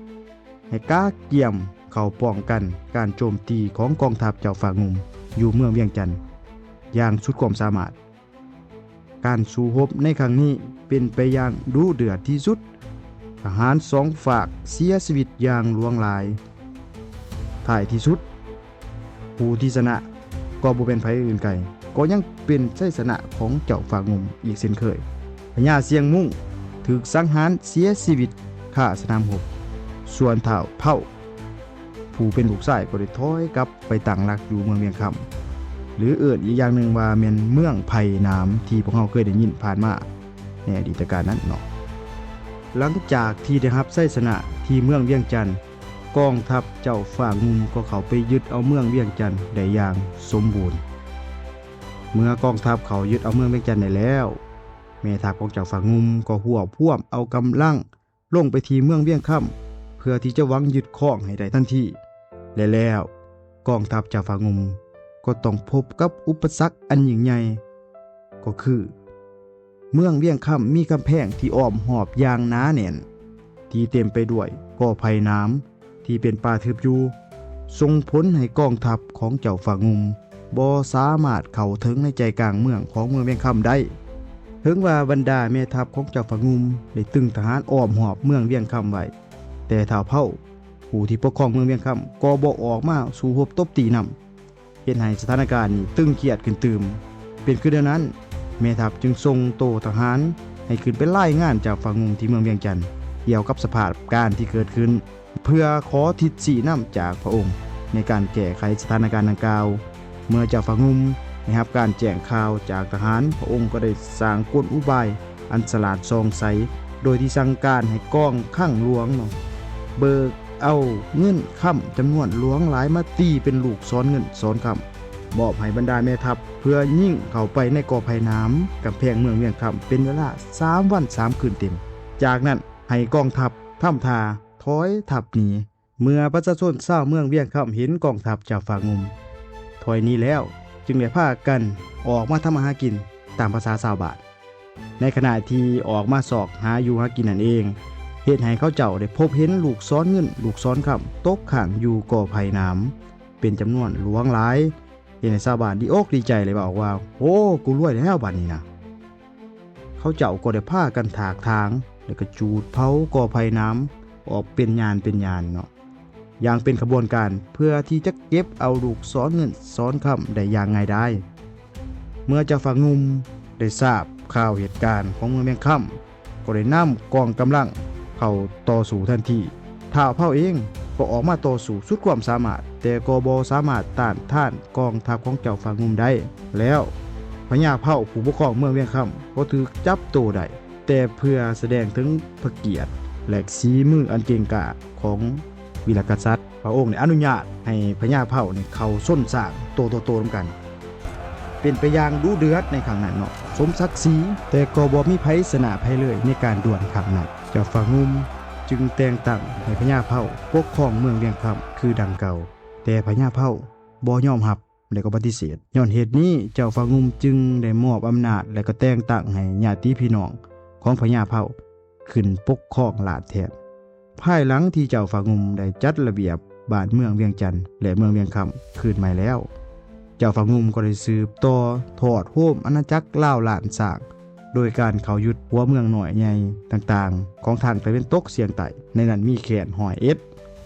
ໃຫ້ກະກຽມເຂົ້າປ້ອງກັນການໂຈມຕີຂອງກອງທັບເຈົ້າຟ້າງຸ່ມຢູ່ເມືອງວຽງຈັນຢ່າງສຸດຄວາມສາມາດ. ການສູ້ຮົບໃນຄັ້ງນີ້ເປັນໄປຢ່າງດຸເດືອດທີ່ສຸດ, ທະຫານສອງຟາກເສຍຊີວິດຢ່າງຫຼວງຫຼາຍ. ທ້າຍທີ່ສຸດ, ຜູ້ທີ່ຊະນະກໍບໍ່ແມ່ນໃຜອື່ນໄກ, ກໍຍັງເປັນໄຊຊະນະຂອງເຈົ້າຟ້າງຸ່ມອີກເຊັ່ນເຄີຍ. ພະຍາຊຽງມຸງຖືກສັງຫານເສຍຊີວິດຄາສະໜາມຮົບ, ສ່ວນທ້າວເພົາ ຜູ້ເປັນລູກຊາຍກໍໄດ້ຖອຍກັບໄປຕັ້ງຫຼັກຢູ່ເມືອງວຽງຄຳ ຫຼື ເອີ້ນອີກຢ່າງໜຶ່ງວ່າແມ່ນເມືອງໄຜ່ໜາມ ທີ່ພວກເຮົາເຄີຍໄດ້ຍິນຜ່ານມາໃນອະດີດຕະການນັ້ນເນາະ. ຫຼັງຈາກທີ່ໄດ້ຮັບໄຊຊະນະທີ່ເມືອງວຽງຈັນ, ກອງທັບເຈົ້າຟ້າງຸ່ມກໍເຂົ້າໄປຍຶດເອົາເມືອງວຽງຈັນໄດ້ຢ່າງສົມບູນ. ເມື່ອກອງທັບເຂົ້າຍຶດເອົາເມືອງວຽງຈັນໄດ້ແລ້ວ, ແມ່ທັບຂອງເຈົ້າຟ້າງຸ່ມກໍຮວບຮວມເອົາກຳລັງ ລົງໄປທີ່ເມືອງວຽງຄຳ ເພື່ອທີ່ຈະຫວັງຍຶດຄອງໃຫ້ໄດ້ທັນທີ ແລະ ແລ້ວກອງທັບຈາຟາງຸ່ມກໍຕ້ອງພົບກັບອຸປະສັກອັນຍິ່ງໃຫຍ່ ກໍຄືເມືອງວຽງຄຳມີກຳແພງທີ່ອ້ອມຮອບຢ່າງໜາແໜ້ນ ທີ່ເຕັມໄປດ້ວຍກໍໄຜ່ໜາມ ທີ່ເປັນປ່າທຶບຢູ່ ສົ່ງຜົນໃຫ້ກອງທັບຂອງເຈົ້າຟ້າງຸ່ມ ບໍ່ສາມາດເຂົ້າເຖິງໃນໃຈກາງເມືອງຂອງເມືອງວຽງຄຳໄດ້. ເຖິງວ່າບັນດາແມ່ທັບຂອງເຈົ້າຟ້າງຸ່ມໄດ້ຕຶງທະຫານອ້ອມຮອບເມືອງວຽງຄຳໄວ້, ແຕ່ທ້າວເຜົ່າ ຜູ້ທີ່ປົກຄອງເມືອງວຽງຄຳ ກໍບໍ່ອອກມາສູ້ຮົບຕົບຕີນຳ, ເຮັດໃຫ້ສະຖານະການນີ້ຕຶງຄຽດຂຶ້ນຕື່ມ. ເປັນຄືແນວນັ້ນ, ແມ່ທັບຈຶ່ງສົ່ງໂຕທະຫານໃຫ້ຂຶ້ນໄປລາຍງານເຈົ້າຟ້າງຸ່ມທີ່ເມືອງວຽງຈັນ ກ່ຽວກັບສະພາບການທີ່ເກີດຂຶ້ນ, ເພື່ອຂໍທິດຊີ້ນຳຈາກພະອົງໃນການແກ້ໄຂສະຖານະການດັ່ງກ່າວ. ເມື່ອເຈົ້າຟ້າງຸ່ມໄດ້ຮັບການແຈ້ງຂ່າວຈາກທະຫານ, ພະອົງກໍໄດ້ສ້າງກົນອຸບາຍອັນສະຫຼາດສ່ອງໃສ, ໂດຍທີ່ສັ່ງການໃຫ້ກອງຄັງຫຼວງເນາະ ເບີກເອົາເງິນຄຳຈຳນວນຫຼວງຫຼາຍມາຕີເປັນລູກສອນເງິນສອນຄຳ, ມອບໃຫ້ບັນດາແມ່ທັບເພື່ອຍິງເຂົ້າໄປໃນກໍໄຜ່ໜາມກຳແພງເມືອງວຽງຄຳເປັນເວລາສາມວັນສາມຄືນເຕັມ. ຈາກນັ້ນໃຫ້ກອງທັບທຳທ່າຖອຍທັບໜີ. ເມື່ອປະຊາຊົນຊາວເມືອງວຽງຄຳເຫັນກອງທັບເຈົ້າຟ້າງຸ່ມຖອຍໜີແລ້ວ, ຈຶ່ງໄດ້ພາກັນອອກມາທຳມາຫາກິນຕາມພາສາຊາວບ້ານ. ໃນຂະນະທີ່ອອກມາຊອກຫາຢູ່ຫາກິນນັ້ນເອງ, ເຮັດໃຫ້ເຂົາເຈົ້າໄດ້ພົບເຫັນລູກສອນເງິນລູກສອນຄຳຕົກຄ້າງຢູ່ກໍໄຜ່ໜາມເປັນຈຳນວນຫຼວງຫຼາຍ, ເຮັດໃຫ້ຊາວບ້ານດີອົກດີໃຈ ແລະ ເວົ້າວ່າ, ໂອ້, ກູລວຍແລ້ວບາດນີ້ນະ. ເຂົາເຈົ້າກໍໄດ້ພາກັນຖາກຖາງ ແລ້ວກໍຈູດເຜົາກໍໄຜ່ໜາມອອກເປັນຍານເປັນຍານເນາະ ຢ່າງເປັນຂະບວນການ ເພື່ອທີ່ຈະເກັບເອົາລູກສອນເງິນສອນຄຳໄດ້ຢ່າງງ່າຍດາຍ. ເມື່ອເຈົ້າຟ້າງຸ່ມໄດ້ຊາບຂ່າວເຫດການຂອງເມືອງວຽງຄຳ, ກໍໄດ້ນຳກອງກຳລັງເຂົ້າຕໍ່ສູ້ທັນທີ. ທ້າວເຜົ່າເອງກໍອອກມາຕໍ່ສູ້ສຸດຄວາມສາມາດ, ແຕ່ກໍບໍ່ສາມາດຕ້ານທານກອງທັບຂອງເຈົ້າຟ້າງຸ່ມໄດ້. ແລ້ວພະຍາເຜົ່າຜູ້ປົກຄອງເມືອງວຽງຄຳກໍຖືກຈັບໂຕໄດ້, ແຕ່ເພື່ອສະແດງເຖິງພະກຽດ ແລະ ສີມືອັນເກັ່ງກ້າຂອງ ວີລະກະສັດ, ພະອົງໄດ້ອະນຸຍາດໃຫ້ພະຍາເຜົ່ານີ້ເຂົ້າຊົນຊ້າງໂຕຕໍ່ໂຕນຳກັນ ເປັນໄປຢ່າງດຸເດືອດໃນຄັ້ງນັ້ນເນາະ, ສົມສັກສີ, ແຕ່ກໍບໍ່ມີໃຜຊະນະໃຜເລີຍໃນການດວນຄັ້ງນັ້ນ. ເຈົ້າຟ້າງຸ່ມຈຶ່ງແຕ່ງຕັ້ງໃຫ້ພະຍາເຜົ່າປົກຄອງເມືອງວຽງຄຳຄືດັ່ງເກົ່າ, ແຕ່ພະຍາເຜົ່າບໍ່ຍອມຮັບ ແລະ ກໍປະຕິເສດ. ຍ້ອນເຫດນີ້, ເຈົ້າຟ້າງຸ່ມຈຶ່ງໄດ້ມອບອຳນາດ ແລະ ກໍແຕ່ງຕັ້ງໃຫ້ຍາດຕິພີ່ນ້ອງຂອງພະຍາເຜົ່າຂຶ້ນປົກຄອງລາດແທນ. ພາຍຫຼັງທີ່ເຈົ້າຟ້າງຸ່ມໄດ້ຈັດລະບຽບບ້ານເມືອງວຽງຈັນ ແລະ ເມືອງວຽງຄຳຄືນໃໝ່ແລ້ວ, ເຈົ້າຟ້າງຸ່ມກໍໄດ້ສືບຕໍ່ທອດໂຮມອານາຈັກລາວລ້ານຊ້າງ ໂດຍການເຂົ້າຍຶດຫົວເມືອງນ້ອຍໃຫຍ່ຕ່າງໆຂອງທາງຕາເວັນຕົກສ່ຽງໃຕ້, ໃນນັ້ນມີແຄ້ນຮ້ອຍເອັດ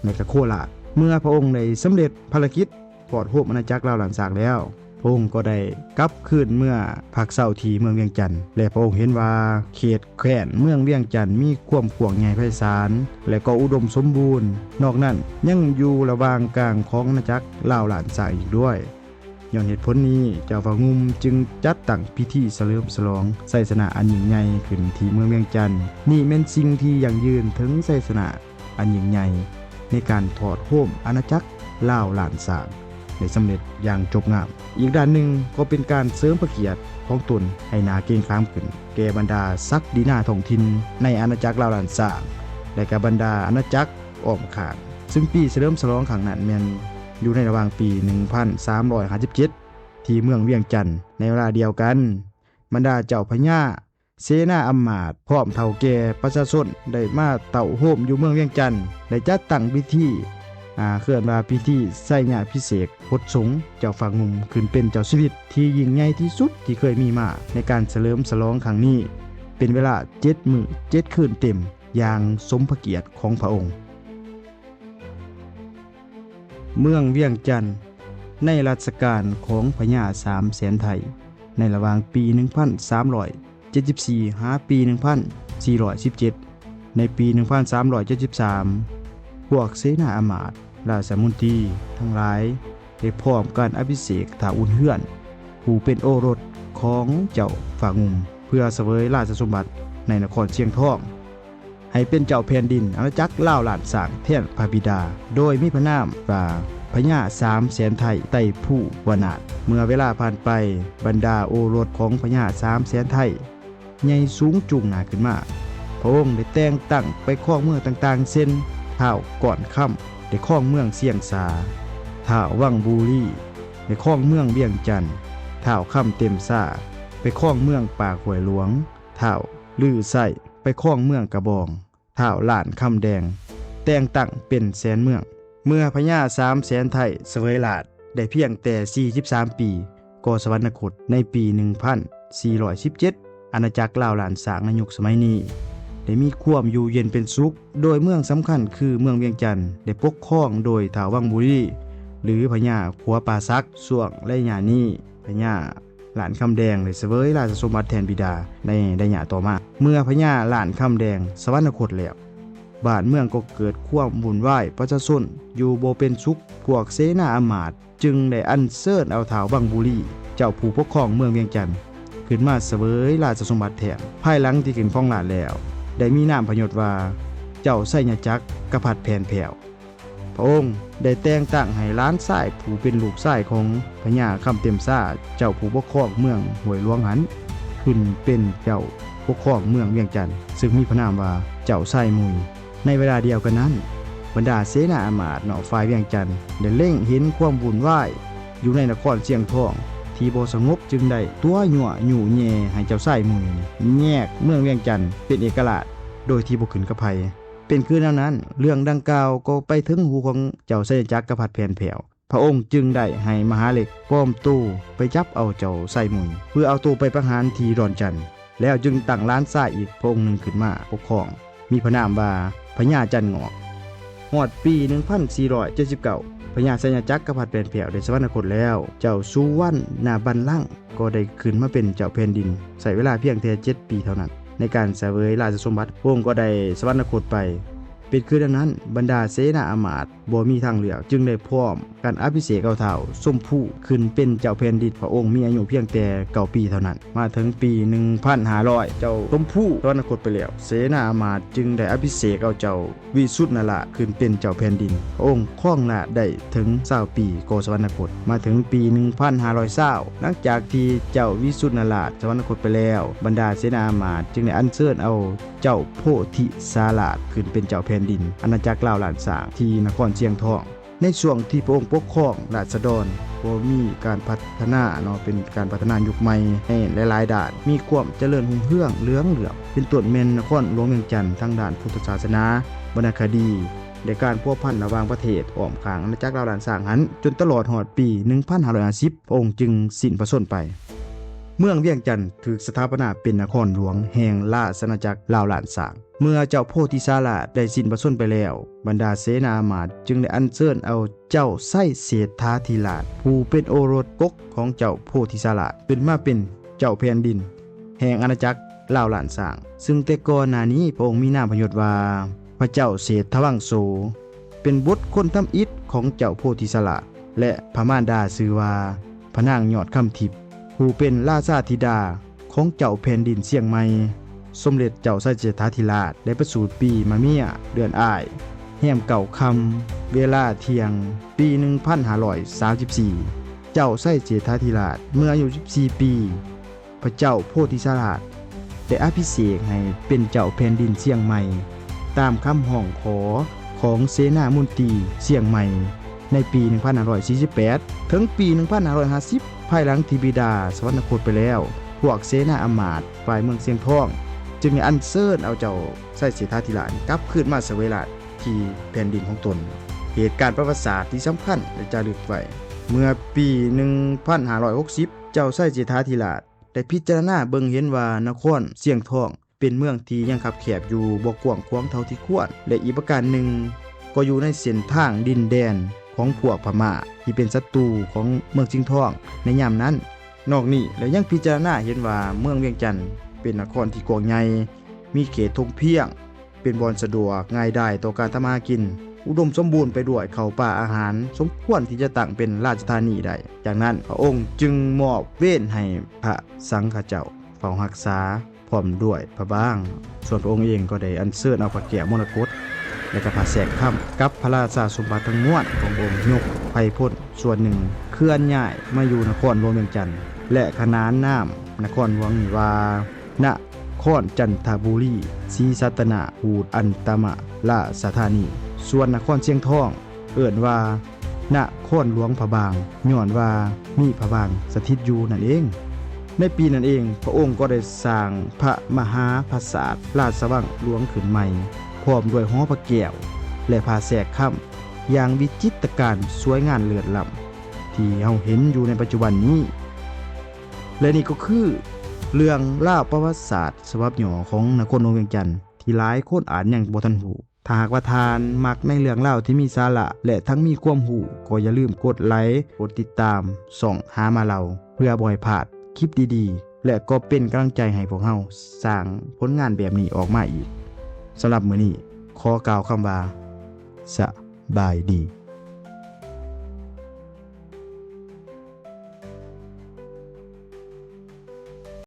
ແລະ ກະໂຄລາດ. ເມື່ອພະອົງໄດ້ສຳເລັດພາລະກິດ ທອດໂຮມອານາຈັກລາວລ້ານຊ້າງແລ້ວ, ພະອົງກໍໄດ້ກັບຄືນເມືອພັກເຊົາທີ່ເມືອງວຽງຈັນ ແລະ ພະອົງເຫັນວ່າເຂດແຄວ້ນເມືອງວຽງຈັນມີຄວາມກວ້າງໃຫຍ່ໄພສານ ແລະ ກໍອຸດົມສົມບູນ. ນອກນັ້ນຍັງຢູ່ລະຫວ່າງກາງຂອງອານາຈັກລາວລ້ານຊ້າງອີກດ້ວຍ. ຍ້ອນເຫດຜົນນີ້, ເຈົ້າຟ້າງຸ່ມຈຶ່ງຈັດຕັ້ງພິທີສະເຫຼີມສະຫຼອງໄຊຊະນະອັນຍິ່ງໃຫຍ່ຂຶ້ນທີ່ເມືອງວຽງຈັນ. ນີ້ແມ່ນສິ່ງທີ່ຢັ້ງຢືນເຖິງໄຊຊະນະ ອັນຍິ່ງໃຫຍ່ໃນການທອດໂຮມອານາຈັກລາວລ້ານຊ້າງໄດ້ສຳເລັດຢ່າງຈົບງາມ. ອີກດ້ານໜຶ່ງກໍເປັນການເສີມພະກຽດຂອງຕົນໃຫ້ໜ້າເກງຂາມຂຶ້ນແກ່ບັນດາສັກດີນາທ້ອງຖິ່ນໃນອານາຈັກລາວລ້ານຊ້າງ ແລະ ກະບັນດາອານາຈັກອ້ອມຂ້າງ. ຊຶ່ງປີສະເຫຼີມສະຫຼອງຄັ້ງນັ້ນແມ່ນຢູ່ໃນລະຫວ່າງປີໜຶ່ງພັນສາມຮ້ອຍຫ້າສິບເຈັດ ທີ່ເມືອງວຽງຈັນ. ໃນເວລາດຽວກັນ, ບັນດາເຈົ້າພະຍາ ເສນາອຳມາດ ພ້ອມເຖົ້າແກ່ປະຊາຊົນໄດ້ມາເຕົ້າໂຮມຢູ່ເມືອງວຽງຈັນ, ໄດ້ຈັດຕັ້ງພິທີ ອ່າ ເອີ້ນວ່າພິທີໄຊຍະພິເສກຫົດສົງເຈົ້າຟ້າງຸ່ມ ຂຶ້ນເປັນເຈົ້າຊີວິດທີ່ຍິ່ງໃຫຍ່ທີ່ສຸດທີ່ເຄີຍມີມາໃນການສະເຫຼີມສະຫຼອງຄັ້ງນີ້ ເປັນເວລາເຈັດມື້ເຈັດຄືນເຕັມ ຢ່າງສົມພະກຽດຂອງພະອົງ. ເມືອງວຽງຈັນ ໃນລັດຊະການຂອງພະຍາສາມແສນໄທ ໃນລະຫວ່າງປີໜຶ່ງພັນສາມຮ້ອຍເຈັດສິບສີ່ ຫາປີໜຶ່ງພັນສີ່ຮ້ອຍສິບເຈັດ. ໃນປີໜຶ່ງພັນສາມຮ້ອຍເຈັດສິບສາມ ພວກເສນາອາມາດ ລາຊະມົນຕີທັງຫຼາຍ ໄດ້ພ້ອມກັນອະພິເສກທ້າວອຸ່ນເຮືອນ ຜູ້ເປັນໂອລົດຂອງເຈົ້າຟ້າງຸ່ມ ເພື່ອສະເຫວີຍລາຊະສົມບັດໃນນະຄອນຊຽງທອງ ໃຫ້ເປັນເຈົ້າແຜ່ນດິນອານາຈັກລາວລ້ານຊ້າງແທນພະບິດາ, ໂດຍມີພະນາມວ່າພະຍາສາມແສນໄທ ໄຕພູວະນາດ. ເມື່ອເວລາຜ່ານໄປ, ບັນດາໂອລົດຂອງພະຍາສາມແສນໄທ ໃຫຍ່ສູງຈູງໜ້າຂຶ້ນມາ. ພະອົງໄດ້ແຕ່ງຕັ້ງໄປຄອງເມືອງຕ່າງໆ ເຊັ່ນ ທ້າວກ້ອນຄຳ ໄດ້ຄອງເມືອງຊຽງສາ, ທ້າວວັງບູລີ ໄດ້ຄອງເມືອງວຽງຈັນ, ທ້າວຄຳເຕັມຊາ ໄປຄອງເມືອງປາກຫ້ວຍຫຼວງ, ທ້າວລືໄຊ ໄປຄອງເມືອງກະບອງ, ທ້າວລ້ານຄຳແດງ ແຕ່ງຕັ້ງເປັນແສນເມືອງ. ເມື່ອພະຍາສາມແສນໄທສະເຫວີຍລາດ ໄດ້ພຽງແຕ່ສີ່ສິບສາມປີ ກໍສະຫວັນນະຄົດໃນປີໜຶ່ງພັນສີ່ຮ້ອຍສິບເຈັດ. ອານາຈັກລາວລ້ານຊ້າງໃນຍຸກສະໄໝນີ້ ໄດ້ມີຄວາມຢູ່ເຢັນເປັນສຸກ, ໂດຍເມືອງສຳຄັນຄືເມືອງວຽງຈັນ ໄດ້ປົກຄອງໂດຍທ້າວວັງບູລີ ຫຼື ພະຍາຂົວປ່າສັກ. ຊ່ວງໄລຍະນີ້ ພະຍາລ້ານຄຳແດງໄດ້ສະເຫວີຍລາຊະສົມບັດແທນບິດາໃນໄລຍະຕໍ່ມາ. ເມື່ອພະຍາລ້ານຄຳແດງສະຫວັນນະຄົດແລ້ວ, ບ້ານເມືອງກໍເກີດຄວາມວຸ່ນວາຍ, ປະຊາຊົນຢູ່ບໍ່ເປັນສຸກ. ພວກເສນາອາມາດຈຶ່ງໄດ້ອັນເຊີນເອົາທ້າວວັງບູລີ ເຈົ້າຜູ້ປົກຄອງເມືອງວຽງຈັນ ຂຶ້ນມາສະເຫວີຍລາຊະສົມບັດແທນ. ພາຍຫຼັງທີ່ຂຶ້ນຄອງລາດແລ້ວ, ໄດ້ມີນາມພະຍົດວ່າ ເຈົ້າໄຊຍະຈັກກະພັດແຜ່ນແພ້ວ. ພະອົງໄດ້ແຕ່ງຕັ້ງໃຫ້ຫຼານຊາຍຜູ້ເປັນລູກຊາຍຂອງພະຍາຄຳເຕັມຊາ ເຈົ້າຜູ້ປົກຄອງເມືອງຫ້ວຍຫຼວງຫັ້ນ ຂຶ້ນເປັນເຈົ້າປົກຄອງເມືອງວຽງຈັນ, ຊຶ່ງມີພະນາມວ່າເຈົ້າຊາຍມຸຍ. ໃນເວລາດຽວກັນນັ້ນ, ບັນດາເສນາອາມາດນອກຝ່າຍວຽງຈັນ ໄດ້ເລັງເຫັນຄວາມວຸ່ນວາຍຢູ່ໃນນະຄອນຊຽງທອງທີ່ບໍ່ສະຫງົບ, ຈຶ່ງໄດ້ຕົວະຍົວະຍູ້ແຍ່ໃຫ້ເຈົ້າຊາຍມຸຍແຍກເມືອງວຽງຈັນເປັນເອກະລາດ ໂດຍທີ່ບໍ່ຂຶ້ນກັບໃຜ. ເປັນຄືແນວນັ້ນ, ເລື່ອງດັ່ງກ່າວກໍໄປເຖິງຫູຂອງເຈົ້າໄຊຍະຈັກກະພັດແຜ່ນແພ້ວ. ພະອົງຈຶ່ງໄດ້ໃຫ້ມະຫາເລັກປອມໂຕໄປຈັບເອົາເຈົ້າໄຊມຸຍ ເພື່ອເອົາໂຕໄປປະຫານທີ່ດອນຈັນ, ແລ້ວຈຶ່ງຕັ້ງຫຼານຊາຍອີກພະອົງໜຶ່ງຂຶ້ນມາປົກຄອງ, ມີພະນາມວ່າພະຍາຈັນງອກ. ຮອດປີໜຶ່ງພັນສີ່ຮ້ອຍເຈັດສິບເກົ້າ ພະຍາໄຊຍະຈັກກະພັດແຜ່ນແພ້ວໄດ້ສະຫວັນນະຄົດແລ້ວ, ເຈົ້າສຸວັນນະບັນລັງ ກໍໄດ້ຂຶ້ນມາເປັນເຈົ້າແຜ່ນດິນ, ໃຊ້ເວລາພຽງແຕ່ເຈັດປີເທົ່ານັ້ນໃນການສະເຫວີຍລາຊະສົມບັດ. ພະອົງກໍໄດ້ສະຫວັນນະຄົດໄປ. ເປັນຄືແນວນັ້ນ, ບັນດາເສນາອາມາດບໍ່ມີທາງເລືອກ, ຈຶ່ງໄດ້ພ້ອມກັນອະພິເສກເອົາທ້າວຊົມພູຂຶ້ນເປັນເຈົ້າແຜ່ນດິນ. ພະອົງມີອາຍຸພຽງແຕ່ເກົ້າປີເທົ່ານັ້ນ. ມາເຖິງປີໜຶ່ງພັນຫ້າຮ້ອຍ ເຈົ້າຊົມພູສະຫວັນນະຄົດໄປແລ້ວ, ເສນາອາມາດຈຶ່ງໄດ້ອະພິເສກເອົາເຈົ້າ ວິສຸດນະລາດ ຂຶ້ນເປັນເຈົ້າແຜ່ນດິນ. ພະອົງຄອງລາດໄດ້ເຖິງຊາວປີ ກໍສະຫວັນນະຄົດ. ມາເຖິງປີໜຶ່ງພັນຫ້າຮ້ອຍຊາວ ຫຼັງຈາກທີ່ເຈົ້າວິສຸດນະລາດສະຫວັນນະຄົດໄປແລ້ວ, ບັນດາເສນາອາມາດຈຶ່ງໄດ້ອັນເຊີນເອົາເຈົ້າໂພທິສາລາດ ຂຶ້ນເປັນເຈົ້າແຜ່ນດິນອານາຈັກລາວລ້ານຊ້າງ ທີ່ນະຄອນຊຽງທອງ. ໃນຊ່ວງທີ່ພະອົງປົກຄອງລາຊະດອນ ກໍມີການພັດທະນາເນາະ, ເປັນການພັດທະນາຍຸກໃໝ່ໃນຫຼາຍໆດ້ານ, ມີຄວາມຈະເລີນຮຸ່ງເຮືອງເຫຼືອງເຫຼື້ອມ, ເປັນຕົ້ນແມ່ນນະຄອນຫຼວງວຽງຈັນທາງດ້ານພຸດທະສາສະໜາ, ວັນນະຄະດີ ແລະ ການພົວພັນລະຫວ່າງປະເທດອ້ອມຂ້າງອານາຈັກລາວລ້ານຊ້າງຫັ້ນ, ຈົນຕະຫຼອດຮອດປີໜຶ່ງພັນຫ້າຮ້ອຍຫ້າສິບ ພະອົງຈຶ່ງສິ້ນພະຊົນໄປ. ເມືອງວຽງຈັນຖືກສະຖາປະນາເປັນນະຄອນຫຼວງແຫ່ງລາຊະອານາຈັກລາວລ້ານຊ້າງ. ເມື່ອເຈົ້າໂພທິສາລາດໄດ້ສິ້ນພະຊົນໄປແລ້ວ, ບັນດາເສນາອາມາດຈຶ່ງໄດ້ອັນເຊີນເອົາເຈົ້າໄຊເສດຖາທິລາດ ຜູ້ເປັນໂອລົດກົກຂອງເຈົ້າໂພທິສາລາດ ຂຶ້ນມາເປັນເຈົ້າແຜ່ນດິນແຫ່ງອານາຈັກລາວລ້ານຊ້າງ, ຊຶ່ງແຕ່ກ່ອນໜ້ານີ້ພະອົງມີນາມພະຍົດວ່າ ພະເຈົ້າເສດຖະວັງໂສ, ເປັນບຸດຄົນທຳອິດຂອງເຈົ້າໂພທິສາລາດ ແລະ ພະມານດາຊື່ວ່າ ພະນາງຍອດຄຳທິບ ຜູ້ເປັນລາຊາທິດາຂອງເຈົ້າແຜ່ນດິນຊຽງໃໝ່. ສົມເດັດເຈົ້າໄຊເສດຖາທິລາດໄດ້ປະສູດປີມະເມຍ ເດືອນອາຍ ແຮມເກົ້າຄ່ຳ ເວລາທ່ຽງ ປີໜຶ່ງພັນຫ້າຮ້ອຍສາມສິບສີ່. ເຈົ້າໄຊເສດຖາທິລາດເມື່ອອາຍຸສິບສີ່ປີ, ພະເຈົ້າໂພທິສາລາດໄດ້ອະພິເສກໃຫ້ເປັນເຈົ້າແຜ່ນດິນຊຽງໃໝ່ ຕາມຄຳຮ້ອງຂໍຂອງເສນາມົນຕີຊຽງໃໝ່ ໃນປີໜຶ່ງພັນຫ້າຮ້ອຍສີ່ສິບແປດ. ເຖິງປີໜຶ່ງພັນຫ້າຮ້ອຍຫ້າສິບ ພາຍຫຼັງທີ່ບິດາສະຫວັນນະຄົດໄປແລ້ວ, ພວກເສນາອາມາດຝ່າຍເມືອງຊຽງທອງຈຶ່ງໄດ້ອັນເຊີນເອົາເຈົ້າໄຊເສດຖາທິລາດກັບຄືນມາສະເຫວີຍລາຊະອານາຈັກທີ່ແຜ່ນດິນຂອງຕົນ. ເຫດການປະຫວັດສາດທີ່ສຳຄັນໄດ້ຈາລຶກໄວ້, ເມື່ອປີໜຶ່ງພັນຫ້າຮ້ອຍຫົກສິບ ເຈົ້າໄຊເສດຖາທິລາດ ໄດ້ພິຈາລະນາເບິ່ງເຫັນວ່ານະຄອນຊຽງທອງເປັນເມືອງທີ່ຍັງຄັບແຄບຢູ່, ບໍ່ກວ້າງຂວາງເທົ່າທີ່ຄວນ ແລະ ອີກປະການໜຶ່ງ ກໍຢູ່ໃນເສັ້ນທາງດິນແດນຂອງພວກພະມ້າທີ່ເປັນສັດຕູຂອງເມືອງຊຽງທອງໃນຍາມນັ້ນ. ນອກນີ້ແລ້ວຍັງພິຈາລະນາເຫັນວ່າເມືອງວຽງຈັນເປັນນະຄອນທີ່ກວ້າງໃຫຍ່, ມີເຂດທົ່ງພຽງ, ເປັນບ່ອນສະດວກງ່າຍດາຍຕໍ່ການທຳມາຫາກິນ, ອຸດົມສົມບູນໄປດ້ວຍເຂົ້າປາອາຫານ, ສົມຄວນທີ່ຈະຕັ້ງເປັນລາຊະທານີໄດ້. ຈາກນັ້ນພະອົງຈຶ່ງມອບເວນໃຫ້ພະສັງຄະເຈົ້າເຝົ້າຮັກສາ ພ້ອມດ້ວຍພະບາງ, ສ່ວນພະອົງເອງກໍໄດ້ອັນເຊີນເອົາພະແກ້ວມໍລະກົດ ແລະ ກະພະແຊກຄຳ ກັບພະລາຊາສົມບັດທັງມວນຂອງພະອົງ ຍົກໄພພົນສ່ວນໜຶ່ງເຄື່ອນຍ້າຍມາຢູ່ນະຄອນຫຼວງວຽງຈັນ ແລະ ຂະໜານນາມນະຄອນຫຼວງນີ້ວ່າ ນະຄອນຈັນທະບູລີ ສີສັດຕະນະຫູດອັນຕະມະລາຊະທານີ, ສ່ວນນະຄອນຊຽງທອງເອີ້ນວ່າ ນະຄອນຫຼວງພະບາງ, ຍ້ອນວ່າມີພະບາງສະຖິດຢູ່ນັ້ນເອງ. ໃນປີນັ້ນເອງ, ພະອົງກໍໄດ້ສ້າງພະມະຫາປາສາດລາຊະວັງຫຼວງຂຶ້ນໃໝ່, ພ້ອມດ້ວຍຫໍພະແກ້ວ ແລະ ພະແຊກຄຳ ຢ່າງວິຈິດຕະການສວຍງາມເລີດລ້ຳ. ທີ່ເຮົາເຫັນຢູ່ໃນປັດຈຸບັນນີ້. ແລະນີ້ກໍຄືເລື່ອງລາວປະຫວັດສາດສະບັບຫຍໍ້ຂອງນະຄອນຫຼວງວຽງຈັນ ທີ່ຫຼາຍຄົນອາດຍັງບໍ່ທັນຮູ້. ຖ້າຫາກວ່າທ່ານມັກໃນເລື່ອງລາວທີ່ມີສາລະ ແລະ ທັງມີຄວາມຮູ້ ກໍຢ່າລືມກົດໄລ, ກົດຕິດຕາມຊ່ອງຫາມາເລົ່າ ເພື່ອບໍ່ໃຫ້ພາດຄລິບດີໆ ແລະ ກໍເປັນກຳລັງໃຈໃຫ້ພວກເຮົາສ້າງຜົນງານແບບນີ້ອອກມາອີກ. ສຳລັບມື້ນີ້ ຂໍກ່າວຄຳວ່າ ສະບາຍດີ.